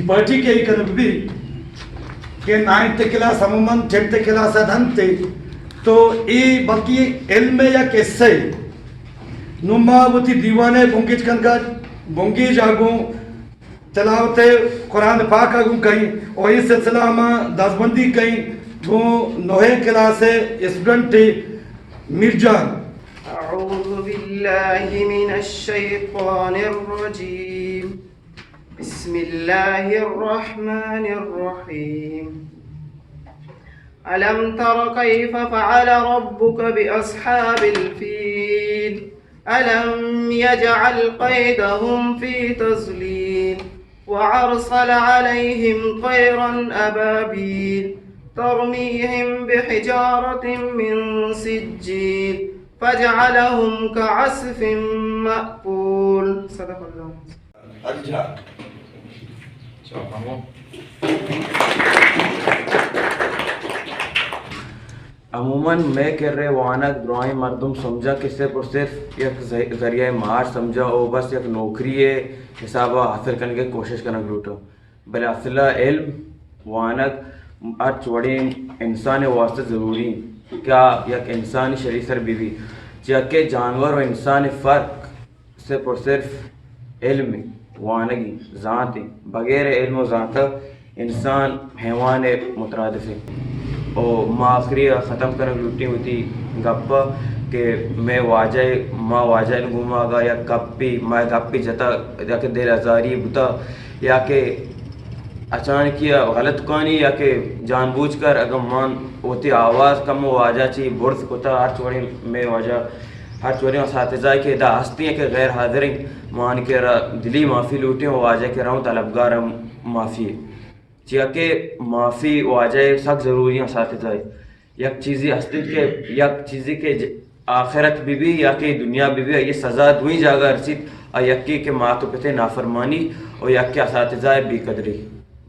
پارٹی کہ ای کنگ بی کہ نائنتھ کلاس عموماً ٹینتھ کلاس ء دنت، تو ای بلکہ علم ء یک حصہ ء۔ نوں ما وتی دیوان ء بنگیج کنگا، بنگیج ء گوں تلاوت قرآن پاک ء گوں کئیں، و ای سلسلہ ما دزبندی کئیں گوں نوہیں کلاس ء اسٹوڈنٹ میرجان۔ أعوذ بالله من الشيطان الرجيم. بسم الله الرحمن الرحيم. ألم تر كيف فعل ربك بأصحاب الفيل؟ ألم يجعل كيدهم في تضليل؟ وأرسل عليهم طيرا أبابيل ترميهم بحجارة من سجيل فجعلهم كعصف مأكول. صدق الله. الجا۔ عموماً مئے کرے وانگ درائیں مردم سمجھاں کہ صرف و صرف یک ذ-، ذریعہ معاش سمجھاں او بس یک نوکری ء حساب ء حاصل کنگ ء کوشش کنگ لوٹاں۔ بلے اصل ء علم وانگ ہرچ وڑیں انسان ء واستہ ضروری انت۔ کیا یک انسانی شریسر بہ بی، چیا کہ جانور و انسان ء فرق صرف و صرف علم انت، وانگی زانت انت۔ بغیر علم و زانت ء انسان حیوان ء مترادف انت۔ و ما آخری ء ختم کنگ لوٹیں وتی گپ ء کہ مئے واجہ، ما واجہ گوما اگاں یک گپی، ما گپی جتا یا کہ دل آزاری بوتا یا کہ اچانکی ء غلط کانی یا کہ جان بوجھ کر اگاں من وتی آواز کم و واجہ چی برز کتا، ہرچ وڑیں مئے واجہ ہرچ وڑیں اساتذہ کہ ادا ہستیں کہ غیر حاضر انت، ما آنی کرا دلی معافی لوٹیں و واجہ کرا ہوں طلبگار ہم معافی۔ چیا کہ معافی واجہ سک ضروری ہیں اساتذہ۔ یک چیزی ہست انت کہ یک چیزی کہ ج-، آخرت بہ بی یا کہ دنیا بہ بی، آئی سزا دوئیں جاگہ رسیت، آ یکے کہ مات و پتے نافرمانی و یکے اساتذہ بے قدری۔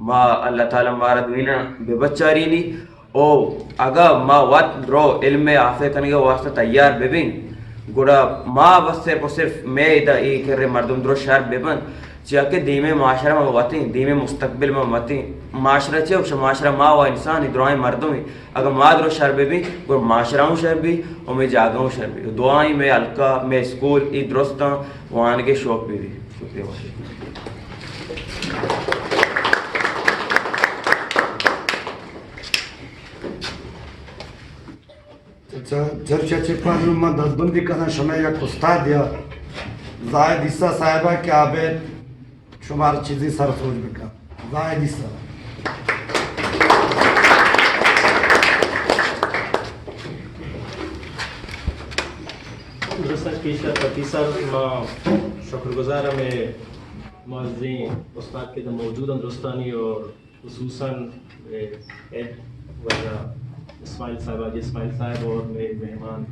ما اللہ تعالی مارا دوئینا بہ بچارینی۔ او اگاں ما وت درو علم ء حاصل کنگ ء واسطہ تیار بہ بین، گڑا ما بس صرف و صرف مئے ادا اے کرے مردم درو شر بہ بنت، چیا کہ دیمے معاشرہ ما وتیں، دیمے مستقبل ما وتیں۔ معاشرہ چے؟ گوشہ معاشرہ ما و انسان درائیں مردم۔ اگاں ما درو شر بہ بین، گڑا معاشرہ ہوں شر بی، و مئے جاگہ ہوں شر بی۔ دعائیں مئے حلقہ، مئے اسکول، ای درستاں وانگے شوق بہ بی۔ شکریہ۔ اچھا، چرچا چپا نوں من دزبندی کناں شمئے یک استاد یا زاہد عیسیٰ صاحبہ کہ آ بیت شمار چیزی سر سوج بکن۔ زاہد عیسیٰ۔ درستاں پیش ء پیسر ما شکر گزار ہمیں معززیں استاد کہ موجود ہیں درستانی اور خصوصاً، اے، ہیڈ واجہ اسماعیل صاحب، حاجی اسماعیل صاحب اور مئے مہمان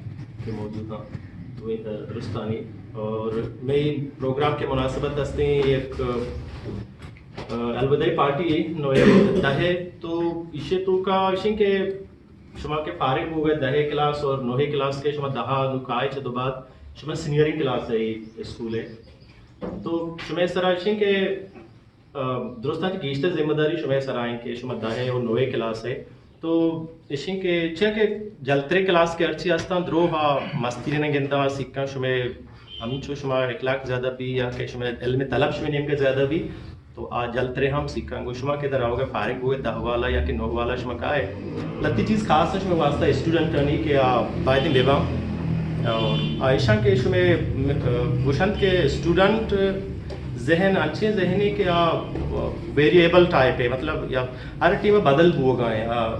کہ موجود ہیں، دوئیں در-، درستانی۔ اور مئے پروگرام کے مناسبت ہستیں یک، آ، الوداعی پارٹی ہے، نوے دہ ہے، تو ایشی توکا ایشی کہ شما کہ فارغ بوگئے دہ کلاس اور نوے کلاس کے شما دہ نو کائے چہ دو بعد شما سینئرنگ کلاس ہے اسکول ہے۔ تو شما اس طرح ایشی کہ آ، درستاں چہ گیشتر ذمہ داری شمئے سرا ایں کہ شما دہ ء و نوے کلاس ء۔ تو اشیں کہ چیا کہ جلتریں کلاس کہ ہرچی ہستاں، دروہ آ مستریناں گنداں، سیکھاں شمئے ہمینچو شما اخلاق زیادہ بی یا کہ شمئے علم طلب شمئے نیمگا زیادہ بی، تو آ جلتریں ہم سیکھاں۔ گو شما کہ در آوگا فارغ بوئے دہ والا یا کہ نو والا شما کائے، لتی چیز خاص شمئے واسطہ اسٹوڈنٹانی کہ آ بایدیں بباں۔ اور آ ایشاں کہ شمئے، آ، گوشنت کہ اسٹوڈنٹ ذہن انچیں ذہنے کہ آ ویریبل ٹائپ ہے، مطلب یا ہر ٹیم بدل بوگا ہیں، آ،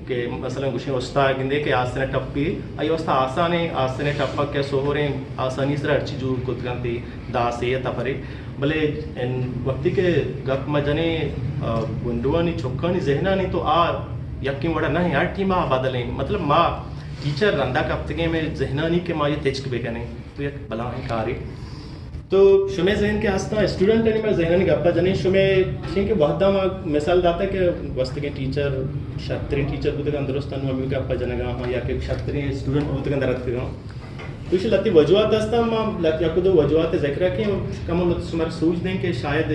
کہ مثلاً گوشیں استاد گندے کہ آسن ٹپی، آئی واسطہ آسان ہے، آسن ٹپک کہ سہریں آسانی سر ہرچی جوڑ کت کنتے، داسے یا تفرے۔ بلے ان وقتی کہ گپ ما جنیں، آ، گونڈوانی چکانی ذہنانی تو آ یکیں وڑا نہ ہیں، ہر ٹیم آ بدلیں۔ مطلب ما ٹیچر رندا کپتگیں میں ذہنانی کہ ما یہ تچک بکنیں۔ تو یک بلاہیں کارے۔ تو شمئے ذہن کہ ہستاں، اسٹوڈنٹانی ما ذہنانی گپا جنیں، شمئے چین کہ وہدا ما مثال داتا کہ گوستگیں ٹیچر، شرتریں ٹیچر بودگاں، درستاں نوں ہمیں گپا جنگا ہاں، یا کہ شرتریں اسٹوڈنٹ بودگاں درتکگاں۔ ایشی لہتے وجوہات ہستاں، ما لہتے یک دو وجوہات ذکر کنیں، کم لہتے شمارا سوج دیں کہ شاید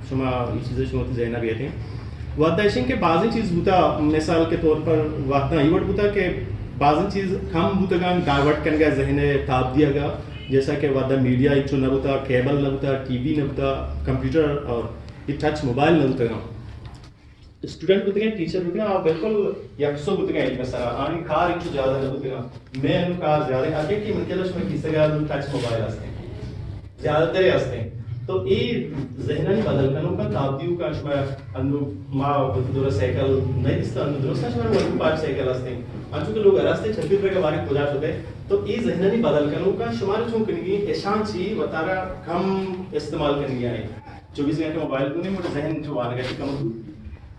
شما اے چیز شما وتی ذہنا بیتیں۔ وہدا ایشیں کہ بازیں چیز بوتا، مثال کے طور پر وہدا اے وڑ بوتا کہ بازیں چیز کم بوتگاں، ڈائیورٹ کنگا، ذہن تاب دیگا، جیسا کہ وہدا میڈیا ہچو نہ بوتا، کیبل نہ بوتا، ٹی وی نہ بوتا، کمپیوٹر اور اے ٹچ موبائل نہ بوتگاں۔ اسٹوڈنٹ بوتگیں، ٹیچر بوتگیں، آ بالکل یکسو بوتگیں علم سرا، آنی کار انچو زیادہ نہ بوتگاں۔ میں انو کار زیادہ، آگے کہ من کلا شما کیسے گا ٹچ موبائل ہستیں، زیادہ تر ہستیں۔ تو اے ذہنانی بدل کنوکا تاب دیوکا شما انو ما وتی دورا سائیکل نہیں دستا، انو درست شما وتی پاٹ سائیکل ہستیں۔ انچو کہ لوگ ہستیں چھپی پر کے بارے کجا شدے، تو اے ذہنانی بدل کنوکا شما چون کنگی اشان چی وتارا کم استعمال کنگی آئے۔ چوبیس گھنٹے موبائل گونے، موٹے ذہن چو وانگا چی کم دور بی۔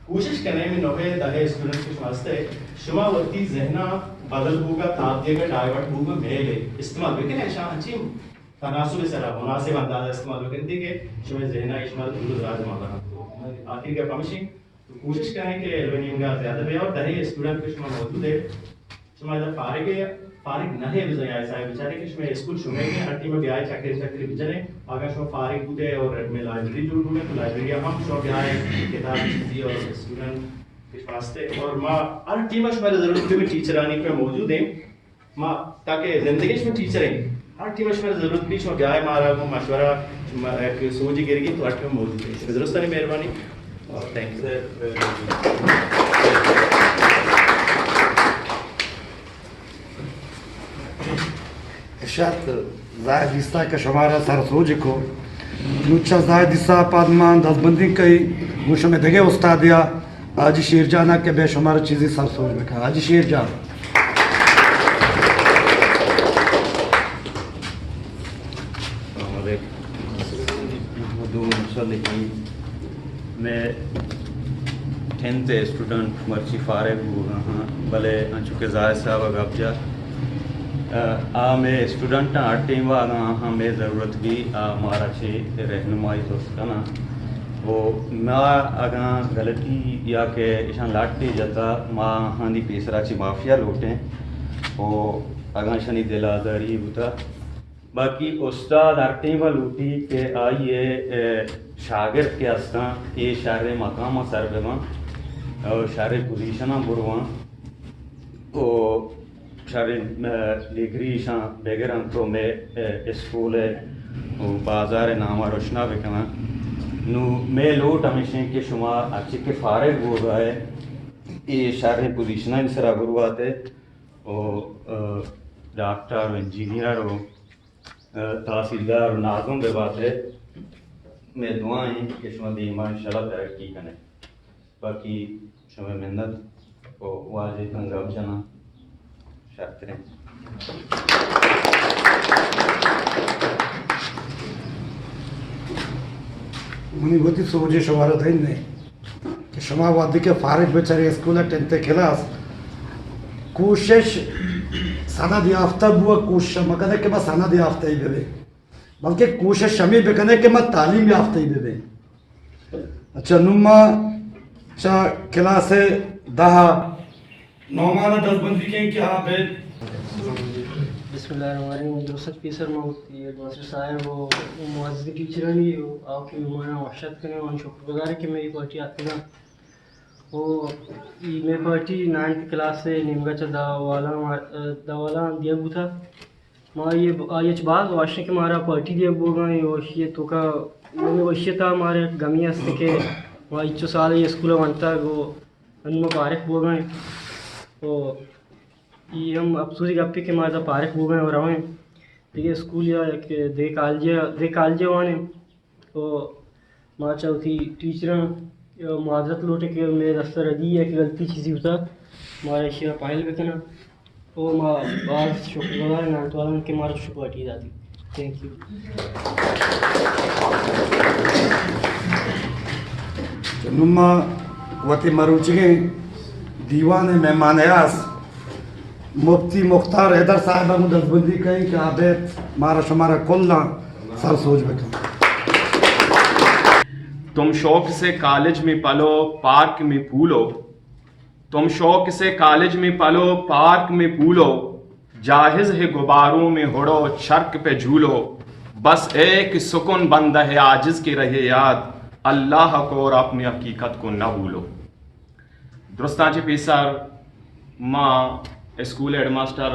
کوشش کنے، میں نوے دہے اسٹوڈنٹ کے واسطے شما وتی ذہنا بدل بوگا، تاب دیگا، ڈائیورٹ بوگا، میل ہے استعمال بکنے، شاہ ہنچی تناسب سرا مناسب انداز استعمال بکنے کہ شما ذہنا شما دور دراز ما بنا۔ آخر کا کمشی تو کوشش کریں کہ علم نیمگا زیادہ بے اور دہے اسٹوڈنٹ کے شما موجود ہے۔ شما اذا فارغ ہے، فارغ نہ ہے، بزن آئے صاحب بیچارے کہ شما اسکول شما ہے، ہر ٹیم بیائے چکر چکر بجنے۔ اگر شما فارغ بوتے اور میں لائبریری جوڑ بوتے تو لائبریری ہم شما بیائے کتاب چیزی اور اسٹوڈنٹ کے واسطے۔ اور ما ہر ٹیم شما ضرورت بھی ٹیچرانی پہ موجود ہیں۔ ما تاکہ زندگی شما ٹیچر ہیں، ہر ٹیم شما ضرورت بھی شما بیائے مارا گوں مشورہ، ما ایک سوجی گرگی تو ہر ٹیم موجود ہیں۔ درستانی مہربانی اور تھینک یو۔ اشارت زاہد عیسیٰ کہ شمارا سر سوج کو۔ نوچہ زاہد عیسیٰ پاد مان دزبندی کئی گوشم دگہ استادیا حاجی شیر جانا کہ بے شمارا چیزی سر سوج بکن۔ حاجی شیر جان۔ السلام علیکم۔ محمد عمر صالحی۔ میں ٹینتھ اسٹوڈنٹ مرچی فارغ بوگا ہاں، بلے انچو کہ زاہد صاحب ء گپ جا، آ، آ مئے اسٹوڈنٹ آں، ہر ٹیم ء اگاں آہاں مئے ضرورت بی، آ مارا چہ رہنمائی زرت کناں۔ و ما اگاں غلطی یا کہ اشاں لٹ ء جتا، ما آہانی پیسرا چہ معافی ء لوٹیں۔ و اگاں اشانی دل آزاری بوتا، باقی استاد ہر ٹیم ء لوٹی کہ آئی ء، ء، شاگرد کہ استاں، اے شریں مقام ء سر بہ باں، ء شریں پوزیشن ء برواں، و شریں، ء، ڈگری اشاں بگراں تو مئے، ء، اسکول ء و بازار ء نام ء روشنا بکناں۔ نوں مئے لوٹ ہمیشیں کہ شما ہرچی کہ فارغ بوگا ء، اے شریں پوزیشنانی سرا برواتے و، ء، ڈاکٹر و انجینئر و تحصیلدار و ناظم بہ بات ء، مئے دعا انت کہ شما دیما انشاءاللہ ترقی کنے۔ باقی شمئے منت و واجہ تاں گپ جناں شرتریں۔ منی وتی سوجے شمارا دین نے کہ شما وہدے کہ فارغ بچارے اسکول ء ٹینتھ کلاس، کوشش سند یافتہ بوا، کوشش مکنے کہ ما سند یافتہ ہی ببے، بلکہ کوشش ہمیں بکنے کہ ما تعلیم یافتہ ہی ببے۔ اچھا، نوں ما چا کلاس دہ نعمان ء دزبندی کیں کہ آ بے۔ بسم اللہ الرحمن الرحیم۔ درست پیسر ما وتی ہیڈ ماسٹر صاحب و معزز ٹیچرانی و آپ مہماناں وش اتک کنیں و شکر گزار کہ مئے پارٹی آتکگاں۔ و ای مئے پارٹی نائنتھ کلاس ء نیمگا چہ دہ والاں، دہ والاں دیگ بوتا۔ ما آئی ء، آئی ء چہ باز وش کہ مارا پارٹی دیگ بوگا ایں و اشی ء توکا، ہمے وشی ء تہا مارا یک گمی است کہ ما ہچو سال ء اسکول ء ونتگ و انوں ما پارک بوگا ایں۔ و ای ہم افسوسی گپے کہ ما ادا پارک بوگا ایں و رویں دگہ اسکول یا یک دگہ کالجے، دگہ کالجے وانیں۔ و ما چہ وتی ٹیچراں معذرت لوٹیں کہ مئے دست ء ردی ء کہ غلطی چیزی بوتگ، مارا ایشی ء پہل بکناں۔ و ما باز شکر گزار ایں نانٹ والاں کہ مارا چشیں پارٹی داتی۔ تھینک یو۔ نوں ما وتی مروچیگیں دیوان ء مہمان ہیاس مفتی مختار حیدر صاحب ء گوں دزبندی کئیں کہ آ بیت مارا شمارا کلاں سر سوج بکن۔ تم شوق سے کالج میں پلو، پارک میں پھولو۔ تم شوق سے کالج میں پلو، پارک میں پھولو۔ جاحظ ہے غباروں میں اڑو چرخ پہ جھولو، بس ایک سکون بندہ ہے عاجز کے رہے یاد، اللہ کو اور اپنی حقیقت کو نہ بھولو۔ درستاں چہ پیسر ما اسکول ہیڈ ماسٹر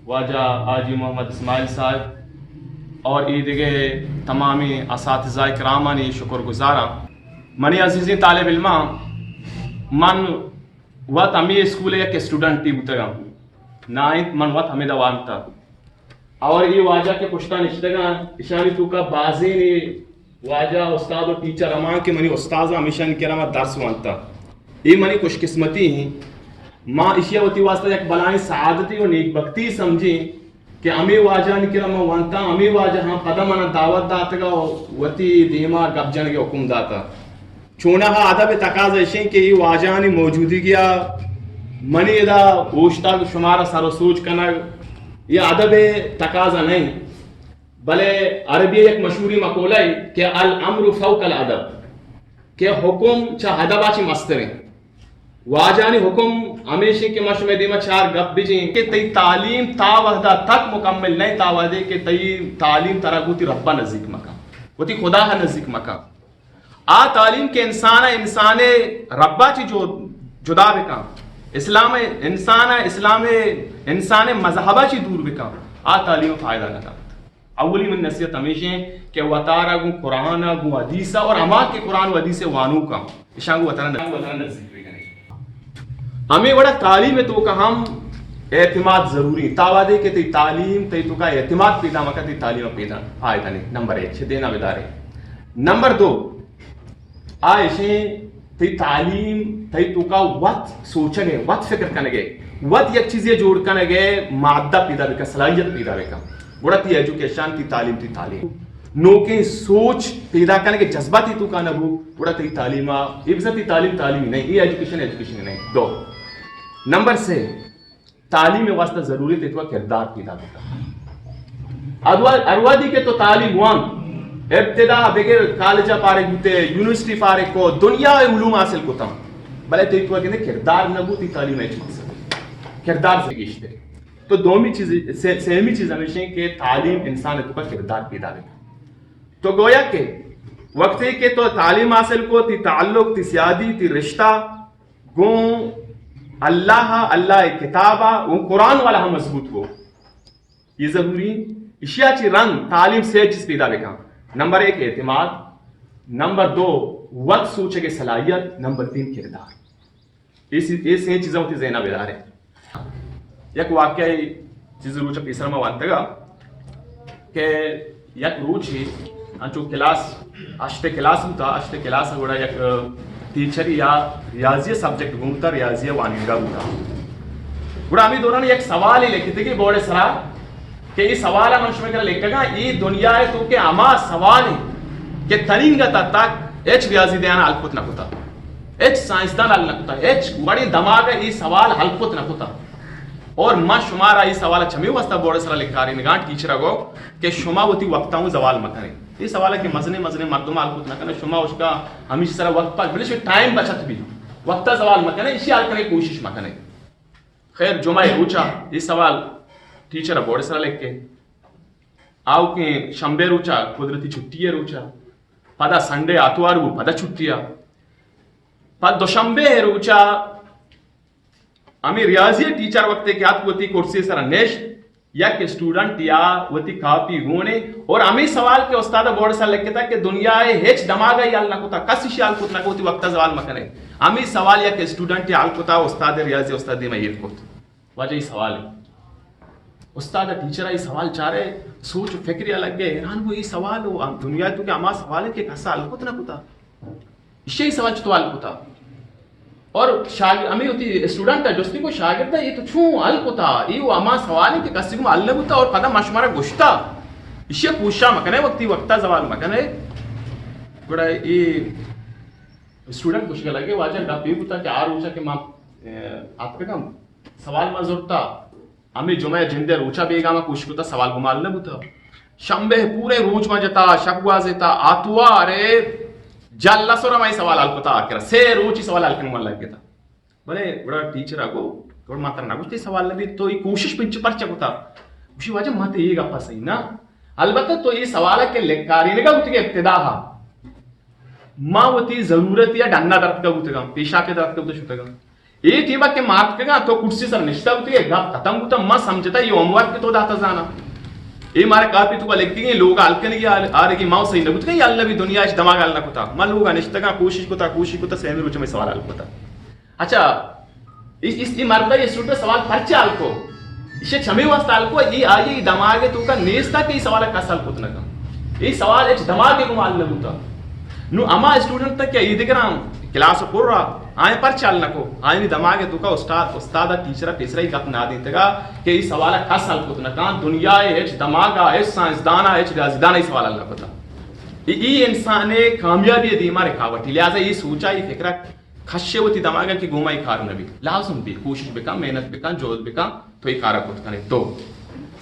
واجہ حاجی محمد اسماعیل صاحب اور اے دگہ تمامیں اساتذہ کرامانی شکر گزاراں۔ منی عزیزیں طالب علماں، من وت ہمے اسکول ء یک اسٹوڈنٹے بوتگاں، نہ انت من وت ہمدا وانتہ۔ اور اے واجہ کہ پشتا نشتگاں، اشانی توکا بازینے واجہ استاد و ٹیچر ہما کہ منی استاز ہمیشانی کرا ما درس وانتہ۔ اے منی خوش قسمتی ہیں۔ ما اشیا وتی واسطہ یک بلائیں سعادتی و نیک بختی سمجھیں کہ ہمے واجہانی کرا من وانتاں، ہمے واجہاں پدا منا دعوت داتگا و وتی دیما گپ جنگ حکم داتا۔ چوناہا ادب ء تقاضا اش انت کہ اے واجہانی موجودگی ء منی ادا اوشتگ، شمارا سر و سوج کنگ، اے ادب ء تقاضا نہ انت۔ بلے عربی ء یک مشہوریں مقولہ ء کہ الامر فوق الادب، کہ حکم چہ ادب ء چہ مستر انت۔ واجہانی حکم ہمیش انت کہ ما شمئے دیما چار گپ بجیں کہ تئی تعلیم تا وہدا تک مکمل نہ انت، تا وہدے کہ تئی تعلیم ترا گوں تئی ربا نزیک مکن، وتی خدا ء نزیک مکن۔ آ تعلیم کہ انسان ء انسان ء ربا چی جو-، جدا بکن، اسلام ء انسان ء اسلام ء انسان ء مذہبا چی دور بکن، آ تعلیم فائدہ نہ دنت۔ اولی من نصیحت ہمیش ہیں کہ وتارا گوں قرآن ء گوں حدیث ء اور ہما کہ قرآن و حدیث ء وانوکاں، اشاں گوں وتارا نزیک بکنے۔ ہمے وڑا تعلیم ء توکا ہم اعتماد ضروری انت۔ تا وہدے کہ تئی تعلیم تئی توکا اعتماد پیدا مکن، تئی تعلیم ء پیدا فائدہ نہیں۔ نمبر ایک چہ دینا بدارے۔ نمبر دو، آ اشیں تئی تعلیم تئی توکا وت سوچگ ء، وت فکر کنگ ء، وت یک چیزے جوڑ کنگ ء مادہ پیدا بکن، صلاحیت پیدا بکن۔ گڑا تئی ایجوکیشن، تئی تعلیم، تئی تعلیم۔ نوکیں سوچ پیدا کنگ ء جذبہ تئی توکا نہ بو، گڑا تئی تعلیم ء، اے بزاں تئی تعلیم تعلیم نہیں، اے ایجوکیشن ایجوکیشن نہیں۔ دو۔ نمبر سے، تعلیم ء واسطہ ضروری تئی توکا کردار پیدا بکن۔ ادوا-، ہر وہدی کہ تو تعلیم وان، ابتدا بگر کالج ء فارغ بوتے، یونیورسٹی فارغ کو، دنیا ء علوم حاصل کتاں، بلے تئی توکا گندے کردار نہ بو، تئی تعلیم ء ہچ مقصد نہیں۔ کردار سے گیشتر۔ تو دومی چیز، سے-، سیمی چیز ہمیش ہیں کہ تعلیم انسان ء توکا کردار پیدا بکن۔ تو گویا کہ وقتی کہ تو تعلیم حاصل کو، تئی تعلق، تئی سیادی، تئی رشتہ گوں اللہ ء، اللہ ء کتاب ء، گوں قرآن والا ہم مضبوط کو۔ یہ ضروری ہیں۔ اشیا چی رند تعلیم سے چیز پیدا بکن۔ نمبر ایک اعتماد، نمبر دو وت سوچگ ء صلاحیت، نمبر تین کردار۔ اے سی-، اے سیں چیزاں وتی ذہن ء بدارے۔ یک واقعہ چیز روچ پیسر ما وانتگا کہ یک روچے انچو کلاس، ہشت کلاس بوتا، ہشت کلاس گڑا یک ٹیچری یا ریاضی سبجیکٹ گون بوتا، ریاضی وانینگا بوتا۔ گڑا ہمیں دوران یک سوالے لکھتگی بورڈ سرا کہ اے سوال من شمئے کرا لکھگا، اے دنیا ء توکا ہما سوال ہے کہ تنینگتا تک ہچ ریاضی دیان حل کت نہ کتا، ہچ سائنسدان حل نہ کتا، ہچ وڑیں دماغ ء اے سوال حل کت نہ کتا۔ اور من شمارا اے سوال چمی واسطہ بورڈ سرا لکھارینگاں، ٹیچر ء گو کہ شما وتی وقت ء زوال مکنے۔ اے سوال کہ مزنیں مزنیں مردم حل کت نہ کنے، شما اشکا ہمیش سرا وقت پاس، بلے شما ٹائم بچت بھی، وقت ء زوال مکنے، اشی حل کنے کوشش مکنے۔ خیر، جمعہ ء روچا اے سوال ٹیچر ء بورڈ سرا لکھے۔ آؤکیں شنبے روچا قدرتی چھٹی ء روچا، پدا سنڈے آتوار بو، پدا چھٹی ء۔ پد دوشنبے ء روچا ہمیں ریاضی ء ٹیچر وقتے کہ اتک وتی کرسی سرا نشت، یک اسٹوڈنٹ یا وتی کاپی گونے اور ہمیں سوال کہ استاد بورڈ سر لکھتا کہ دنیا ء ہچ دماغ ء حل نہ کتا، کس اشی حل کت نہ کتا، وتی وقت ء زوال مکنے۔ ہمیں سوال یک اسٹوڈنٹ حل کتا، استاد ریاضی استاد دیما ایر کت۔ واجہ اے سوال ہے۔ استاد ء ٹیچر ء اے سوال چارے، سوچ و فکر ء لگے، حیران بو اے سوال و دنیا ء توکا ہما سوال ہے کہ کس حل کت نہ کتا۔ ایشی ء اے سوال چطور حل کتا؟ اور شاگ-، ہمیں وتی اسٹوڈنٹ ء جستی کو شاگرد ء اے تو چون حل کتا؟ اے و ہما سوال ہے کہ کسی کو حل نہ بوتا اور پدا ما شمارا گشتا۔ ایشی ء کوشش مکنے، وقتی وقتا زوال مکنے۔ گڑا اے اسٹوڈنٹ گوشگ لگے، واجہ گپ اے بوتا کہ آ روچا کہ ما، اے، اتکگم، سوال ما زرتا، ہمیں جمعہ جندے روچا بیگا ما کوشش کتا، سوال گمال نہ بوتا۔ شنبے پورے روچ ما جتا، شپ گوازیتا، آتوارے جل سر ما اے سوال حل کتا، آخر سے روچی سوال حل کنگ ما لگ گتا۔ بلے گڑا ٹیچر ء گو، گڑا ما ترا نہ گوشت اے سوال نہ بیت، تو اے کوشش پنچ پرچہ کتا؟ گوشی واجہ ما تئی اے گپا سہی نہ۔ البتہ تو اے سوال کہ لکارینگا بوتگے ابتدا ہا، ما وتی ضرورت یا ڈنا درتکا بوتگاں، پیشاک درتکا بوتگاں، شتگاں۔ اے ٹیما کہ ما اتکگاں تو کرسی سر نشتہ بوتگے، گپ ختم بوتا، ما سمجھتا اے ہوم ورک تو داتا زانا۔ اے مارا کاپی تو لکھگی، لوگ حل کنگی، آر-، آرگی ما سہی نہ بوتگاں، اے اللہ بھی دنیا اش دماغ حل نہ کتا۔ ما لوگا نشتگاں، کوشش کتا، کوشش کتا، سیمی روچ میں سوال حل کتا۔ اچھا، اس، اس، اے مرد ء اسٹوڈنٹ ء سوال پرچہ حل کو؟ ایشی چمے واسطہ حل کو، اے آئی دماغ ء توکا نیستا کہ اے سوال ء کس حل کت نہ کن۔ اے سوال اچ دماغ ء گوں حل نہ بوتا۔ نو ہما اسٹوڈنٹ تک کہ اے دگراں کلاس ء پر آئیں پرچہ حل نہ کو، آئینی دماغ ء توکا استاد، استاد ء ٹیچر ء پیسرا اے گپ نہ دینتگا کہ اے سوال ء کس حل کت نہ کن، دنیا ء ہچ دماغ ء، ہچ سائنسدان ء، ہچ ریاضیدان ء اے سوال حل نہ کتا۔ اے، اے انسان ء کامیابی ء دیما رکاوٹی، لہذا اے سوچا، اے فکرا کشے وتی دماغ ء کہ گوں ما اے کار نہ بیت۔ لازم بی، کوشش بکن، محنت بکن، جہد بکن، تو اے کار ء کت کنے۔ دو،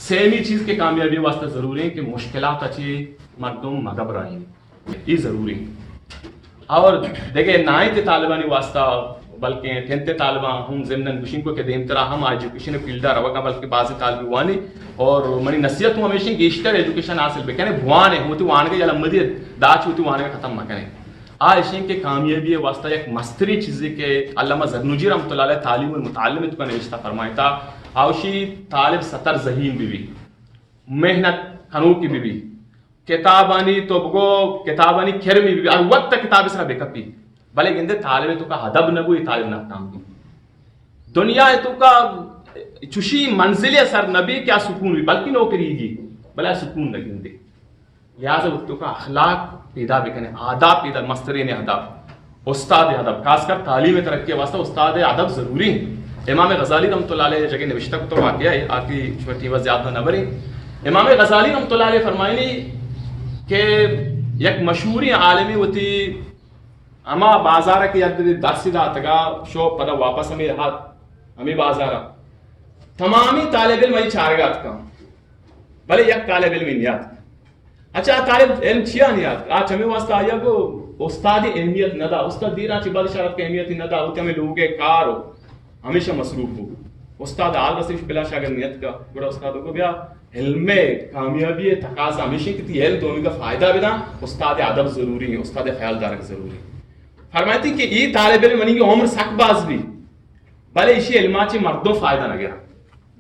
سیمی چیز کہ کامیابی واسطہ ضروری ہے کہ مشکلات ء چہ مردم مگھبرائیں، اے ضروری ہے۔ اور دگہ نائنتھ طالبانی واسطہ، بلکہ ٹینتھ طالباں ہم ضمن گوشنگ کو کہ دیمترا ہم ایجوکیشن فیلڈ ء روگا، بلکہ بعض طالب وانی، اور منی نصیحت ہوں ہمیشہ گیشتر ایجوکیشن حاصل بکنے، بوانے، ہوتی وانگے یا لمدی داچ ہوتی وانگے ختم مکنے۔ آ اشیں کہ کامیابی ء واسطہ یک مستریں چیزے کہ علامہ زرنوجی رحمۃ اللہ علیہ تعلیم المتعلم ء توکا نوشتہ فرمائتا، آوشی طالب ستر ذہین بی بی، محنت کنوکی بی بی، کتابانی تو بگو، کتابانی کرمی بی بی، ہر وقت کتاب سرا بکپی، بلے گندے طالب توکا ادب نہ بو، اے طالب ناکام بی۔ دنیا توکا چشی منزل سر نہ بی کہ آ سکون بی، بلکہ نوکری گی، بلے آ سکون نہ گندے۔ لہذا وتی توکا اخلاق پیدا بکنے، آداب پیدا، مسترین آداب، استاد ادب، خاص کر تعلیم ترقی واسطہ استاد ادب ضروری ہے۔ امام غزالی رحمۃ اللہ علیہ جگہ نوشتہ کتا واقعہ ہے، آتی شما ٹیمہ زیادہ نہ بریں۔ امام غزالی رحمۃ اللہ علیہ فرمائنی کہ یک مشہوریں عالمی وتی ہما بازار کہ یک درسی داتگا، شو پدا واپس ہمیں ہات، ہمیں بازار، تمامی طالب علم ای چارگا اتکا، بلے یک طالب علم نیات۔ اچھا، آ طالب علم چیا نیاتک؟ آ چمے واسطہ آیا گو استادی اہمیت نہ دا۔ استاد دیراں چہ بعد شرط کہ اہمیتی نہ دا، وتی ہمیں لوگ کار و ہمیشہ مصروف بو۔ استاد حال رسیش بلا شاگرد نیتکا۔ گڑا استاد کو بیا علم کامیابی تقاضا ہمیشہ کہ تی علم دومی کا فائدہ بدا، استاد ادب ضروری ہے، استاد خیال دارک ضروری ہے۔ فرمائیتی کہ یہ طالب علم منی عمر سک باز بھی، بلے ایشی علما چہ مردم فائدہ نہ گرا۔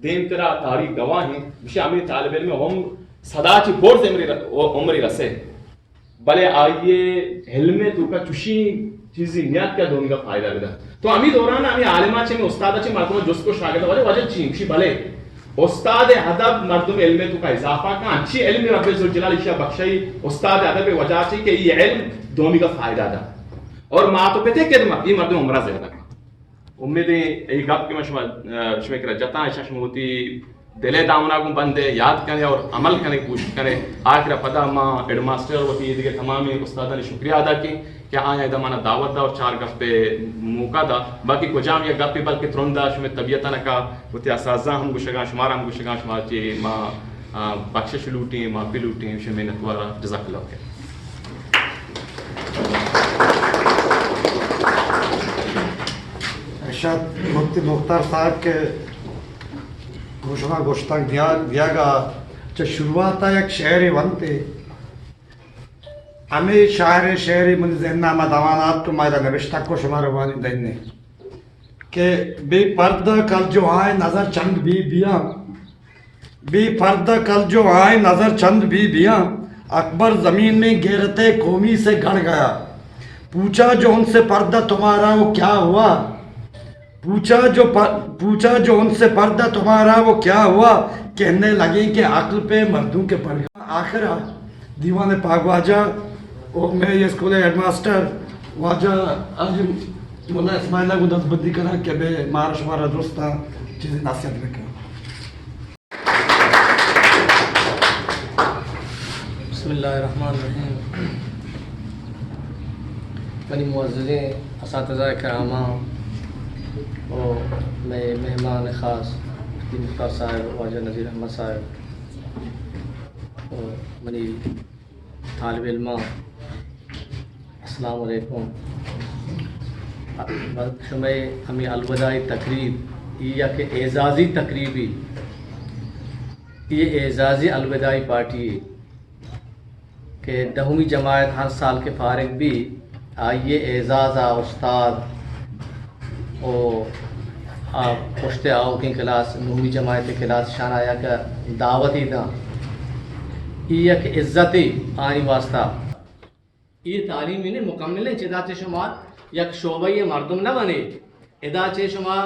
دیمترا تاریخ گواہ ہیں، گوشی ہمیں طالب علم ہم سدا چہ برز عمری ر-، عمری رسے، بلے آئیے علم توکا چشی چیزی نیات کہ دومی کا فائدہ بدا۔ تو ہمیں دوران ہمیں عالما چہ، ہمیں استادا چہ مردم جست کو شاگرد وجہ، وجہ چی؟ گوشی بلے استاد ادب مردم علم توکا اضافہ کا، اچھی علم رب ذوالجلال ایشا بخشی، استاد ادب وجہ چی کہ یہ علم دومی کا فائدہ دا۔ اور مات و پتے خدمت، یہ مردم عمرہ زیادہ کا۔ امیدیں اے گپ کہ من شما، شمے کرا جتاں، ایشاں شما وتی دل ء دامنا گوں بندے، یاد کنے اور عمل کنے، کوشش کنے۔ آخر ء پدا ما ہیڈ ماسٹر اور وتی ایدگہ تمامیں استادانی شکریہ ادا کیں کہ آیاں ادا منا دعوت دا اور چار گپے موقع دا۔ باقی کجام یک گپے بلکہ ترندا شمے طبیعت نہ کا، وتی اساتذہ ہم گشگاں، شمارا ہم گشگاں، شما چے ما، آ، بخشش لوٹیں، معافی لوٹیں، شمے منتوارا۔ جزاک اللہ خیر۔ ارشاد مفتی مختار صاحب کہ گوں شما گوشتگ دیا-، دیگ ء چہ شروعات ء یک شعرے ونت، ہمے شاعر ء شعرے منی ذہن ء ما دوان آت تو ما ادا نبشتہ کو شما روانی دین کہ بے پردہ کل جو آئے نظر چند بی بیاں، بے پردہ کل جو آئے نظر چند بی بیاں، اکبر زمین میں غیرت قومی سے گڑ گیا۔ پوچھا جو ان سے پردہ تمہارا وہ کیا ہوا؟ پوچھا جو پر-، پوچھا جو ان سے پردہ تمہارا وہ کیا ہوا؟ کہنے لگے کہ عقل پہ مردوں کے پڑ گیا۔ آخر دیوان پاک واجہ اور میں یہ اسکول ہیڈ ماسٹر واجہ حاجی مولا اسماعیل کو دست بندی کرا کہ بے مار شمارا درستا چیزیں نصیحت بکن۔ بسم اللہ الرحمن الرحیم۔ منی معززیں اساتذہ کراما و مئے مہمان خاص مفتی مختار صاحب، واجہ نذیر احمد صاحب و منی طالب علماں، السلام علیکم۔ شمئے ہمے الوداعی تقریب ای یک اعزازی تقریبی، ای اعزازی الوداعی پارٹی کہ دہمی جماعت ہر سال کہ فارغ بی، آئی اعزاز ءَ استاد و آ پشت آؤکیں کلاس، نہمی جماعت کلاس، شان آیا کہ دعوتی داں۔ ای یک عزتے آئی واسطہ۔ اے تعلیم انت مکمل انت، چدا چہ شما یک شعبہ ءِ مردم نہ بنے، ادا چہ شما،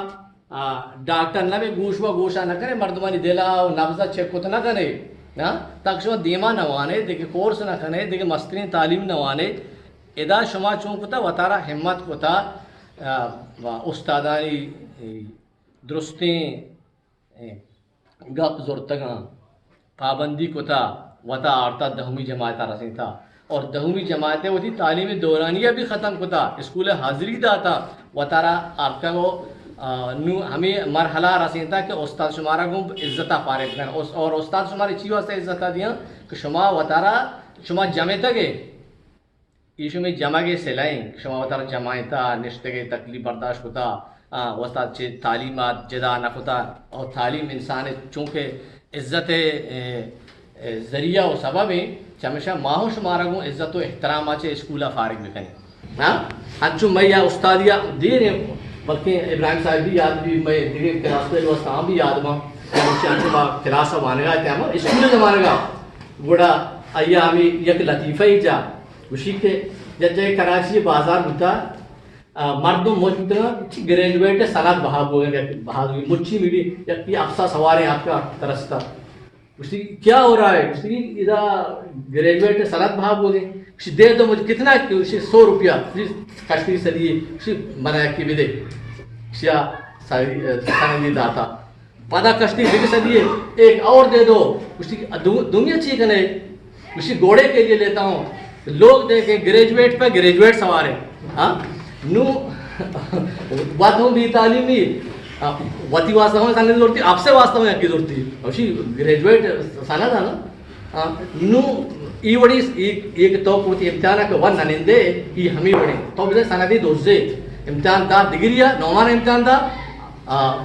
آ، ڈاکٹر نہ بے، گوش و گوشا نہ کنے، مردمانی دلا و نبضا چیک کت نہ کنے، نا؟ تاکہ شما دیما نہ وانے، دگہ کورس نہ کنے، دگہ مسترین تعلیم نہ وانے، ادا شما چون کتا وتارا ہمت کتا، آ، و استادانی درستیں اے گپ زرتگاں، پابندی کتا، وتا آرتا دہمی جماعت ءَ رسینتا اور دہمی جماعت ءَ وتی تعلیم دورانیہ بھی ختم کتا، اسکول ءَ حاضری داتا، وتارا آرتگ و، آ، نو ہمیں مرحلہ رسینتا کہ استاد شمارا گوں عزت ءَ فارغ کن۔ اس-، اور استاد شمارا چی واسطہ عزت ءَ دیاں کہ شما وتارا، شما جمعتگے۔ ایشی ہمے جمگ ءِ صلہ ایں کہ شما وتارا جمائینتا، نشتگے، تکلیف برداشت کتا، آ، واسطہ چہ تعلیم ءَ جدا نہ کتا۔ اور تعلیم انسان ءِ چونکہ عزت ءِ، اے، اے، ذریعہ و سبب ایں، چمیشا ما ہوں شمارا گوں عزت و احترام ءَ چہ اسکول ءَ فارغ بکنیں۔ ہاں؟ انچو مئے یا استادی ءَ دیر ایں، بلکہ ابراہیم صاحب بھی یاد بھی، مئے دگہ کلاس ءِ واسطہ ہم بھی یاد باں۔ انچو ما کلاس ءَ وانگا ٹائم اسکول ءِ زمانگا گڑا آئی ءَ ہمے یک لطیفہ ای جا گوشی کہ یک جاگہ کراچی ءِ بازار بوتا، آ، مردم مچ بوتگاں، چی گریجویٹ ءِ سند بہا بوگا، بہا بوگا، مچی میری یک پی افسا سواریں آتکا ترستا۔ گوشتی، "کیا ہو رہا ہے؟" گوشتی، "ادا گریجویٹ ءِ سند بہا بوگے۔" گوشتی، "دے دو مجھے۔" "کتنا؟" گوشتی، "سو روپیہ۔" گوشتی، "کشتی سدی ہے۔" گوشتی، "منا یکی بدے۔" گوشتی، آ، ساری، آ، سندی داتا۔ پدا کشتی دگہ سدی ہے، "ایک اور دے دو۔" گوشتی، "دو-، دنیا چی کنے؟" گوشتی، "گھوڑے کے لیے لیتا ہوں۔" لوگ دیکھیں، گریجویٹ پہ گریجویٹ سوار ہیں۔ ہاں؟ نو، وت ہوں بی تعلیمی، آ، وتی واسطہ ہوں سند زورتی، آپ سے واسطہ ہوں یکی زورتی۔ گوشتی، گریجویٹ سند ہے نا؟ آ، نو، ای وڑی، ای، ای کہ تو کوتی امتحان کہ ون ننندے، ای ہمی وڑی۔ تو بزن سندی دوزے۔ امتحان دا دگری ہے، نومان امتحان دا۔ آ،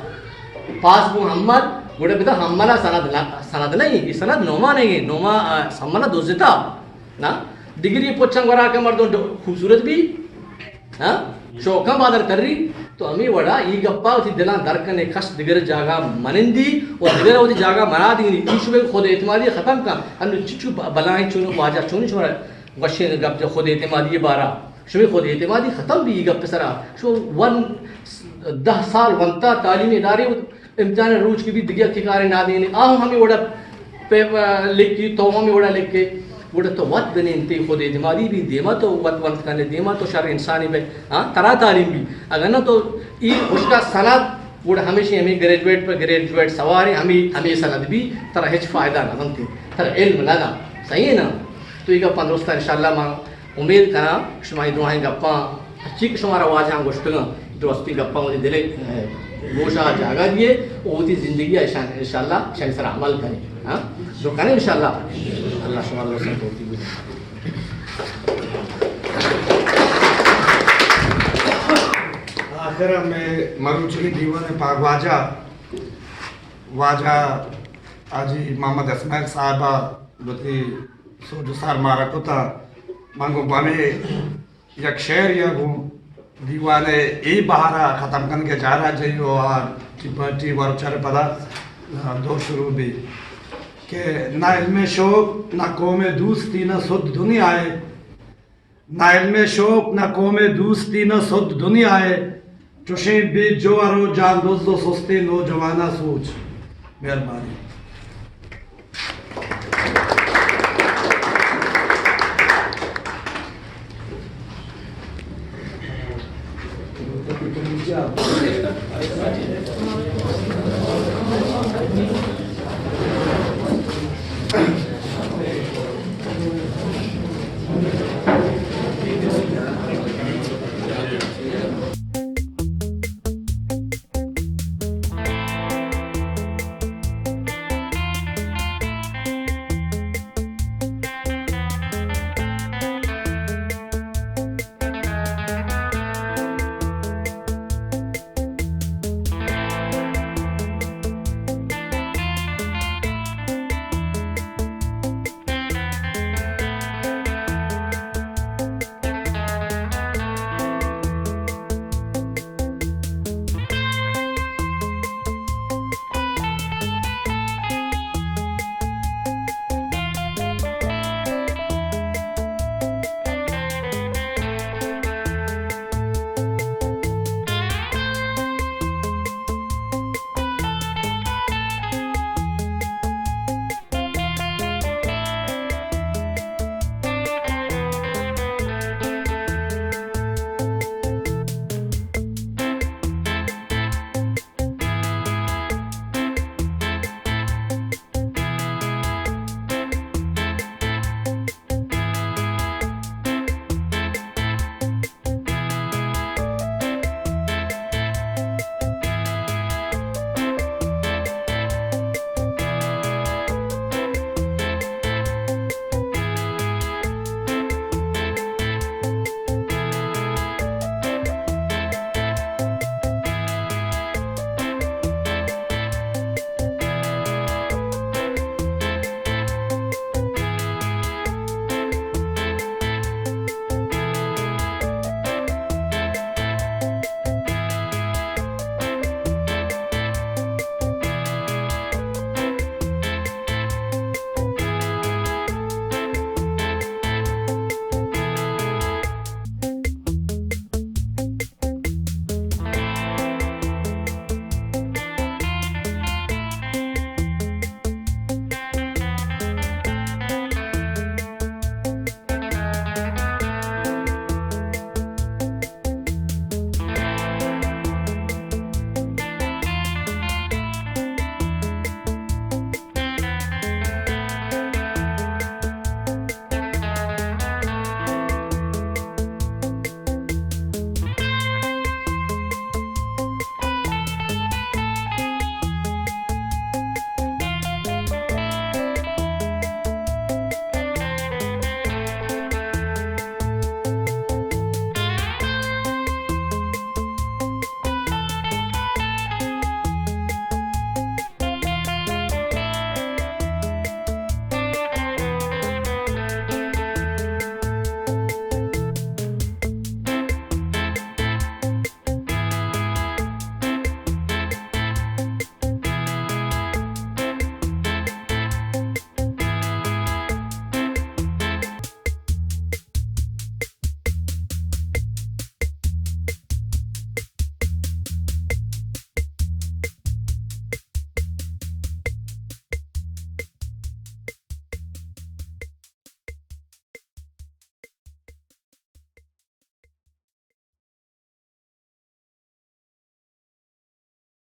پاس بو ہمل، گڑا بدا ہمل ءَ سند نہ، سند نہیں، یہ سند نوما نہیں ہے، نوما، آ، ہمل ءَ دزتا، نا؟ ڈگری پچاں گورا کہ مردم ڈ-، خوبصورت بھی، ہاں؟ شوقاں بادر کری، تو ہمیں وڑا ای گپا وتی دلاں در کنے، کس دگر جاگہ منندی و دگر وتی جاگہ منا دینی، ای شبہ خود اعتمادی ختم کن، انو چچو ب-، بلائیں چون واجہ چون شمارا وشیں گپ جو خود اعتمادی بارا۔ شمئے خود اعتمادی ختم بی گپ سرا۔ شو ون دہ سال ونتا تعلیمی ادارے، امتحان روچ کی بھی دگہ کی کارے نہ دینے۔ آ ہمیں وڑا پہ لکھی، تو ہمیں وڑا لکھے۔ وڑا تو وت بنین تی خود اعتمادی بھی دیما تو وت ونت کنے، دیما تو شر انسانی بے۔ ہاں، ترا تعلیم بھی۔ اگر نہ تو ای خوشکا سند، وڑا ہمیشہ ہمیں گریجویٹ پہ گریجویٹ سوارے، ہمیں، ہمیں سند بھی ترا ہچ فائدہ نہ بنتی۔ ترا علم نہ دا۔ صحیح ہے نا؟ تو یہ گپاں درست انشاءاللہ ما امید کناں شما اے دراہیں گپاں، ہرچی کہ شمارا واجہاں گوشتگاں، درستیں گپاں وتی دل ءِ، اے، گوشا جاگہ دیے و وتی زندگی ءَ اشان-، انشاءاللہ اشانی سر عمل کنیں۔ ہاں؟ جو کنیں انشاءاللہ۔ اللہ شمارا وسعت توفیق بدے۔ آخر ءَ مئے مروچی دیوان ءِ پاگواجہ، واجہ حاجی محمد اسماعیل صاحب ءَ وتی سوج و سار مارا کتا۔ من گوں ہمے یک شعر یا گوں دیوان ءِ اے بہار ءَ ختم کنگ ءِ جار ءَ جئی و آ ٹی پارٹی وارچار پدا دور شروع بی کہ نہ علم شوق، نہ قوم دوستی، نہ سد دنیا ءِ۔ نہ علم شوق، نہ قوم دوستی، نہ سد دنیا ءِ۔ چوشیں بے جوہر و جان دز و سستیں نوجواناں سوچ۔ مہربانی۔